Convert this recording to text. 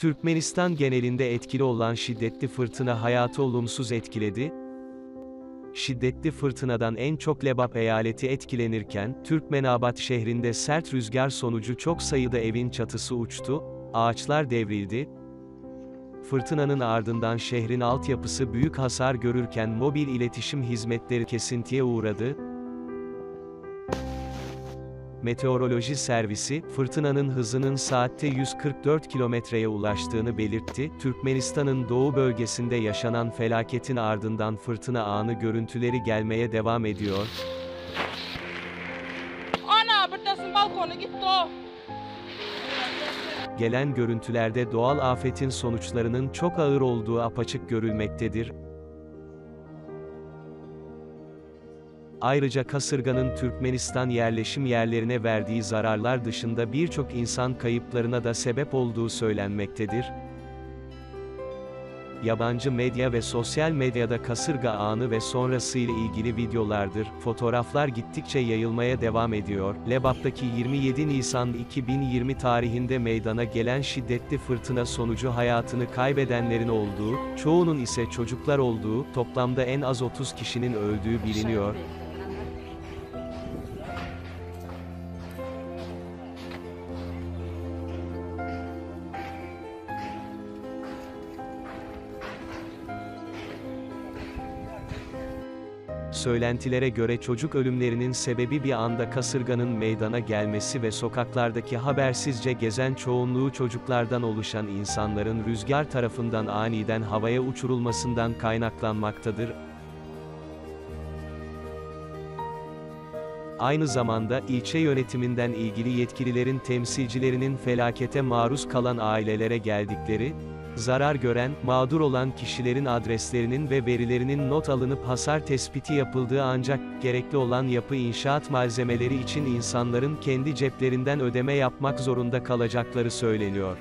Türkmenistan genelinde etkili olan şiddetli fırtına hayatı olumsuz etkiledi. Şiddetli fırtınadan en çok Lebap eyaleti etkilenirken, Türkmenabat şehrinde sert rüzgar sonucu çok sayıda evin çatısı uçtu, ağaçlar devrildi. Fırtınanın ardından şehrin altyapısı büyük hasar görürken mobil iletişim hizmetleri kesintiye uğradı. Meteoroloji Servisi, fırtınanın hızının saatte 144 kilometreye ulaştığını belirtti. Türkmenistan'ın doğu bölgesinde yaşanan felaketin ardından fırtına anı görüntüleri gelmeye devam ediyor. Ana buradasın balkona gitti o. Gelen görüntülerde doğal afetin sonuçlarının çok ağır olduğu apaçık görülmektedir. Ayrıca kasırganın Türkmenistan yerleşim yerlerine verdiği zararlar dışında birçok insan kayıplarına da sebep olduğu söylenmektedir. Yabancı medya ve sosyal medyada kasırga anı ve sonrasıyla ilgili videolardır, fotoğraflar gittikçe yayılmaya devam ediyor. Lebap'taki 27 Nisan 2020 tarihinde meydana gelen şiddetli fırtına sonucu hayatını kaybedenlerin olduğu, çoğunun ise çocuklar olduğu, toplamda en az 30 kişinin öldüğü biliniyor. Söylentilere göre çocuk ölümlerinin sebebi bir anda kasırganın meydana gelmesi ve sokaklardaki habersizce gezen çoğunluğu çocuklardan oluşan insanların rüzgar tarafından aniden havaya uçurulmasından kaynaklanmaktadır. Aynı zamanda, ilçe yönetiminden ilgili yetkililerin temsilcilerinin felakete maruz kalan ailelere geldikleri, zarar gören, mağdur olan kişilerin adreslerinin ve verilerinin not alınıp hasar tespiti yapıldığı ancak, gerekli olan yapı inşaat malzemeleri için insanların kendi ceplerinden ödeme yapmak zorunda kalacakları söyleniyor.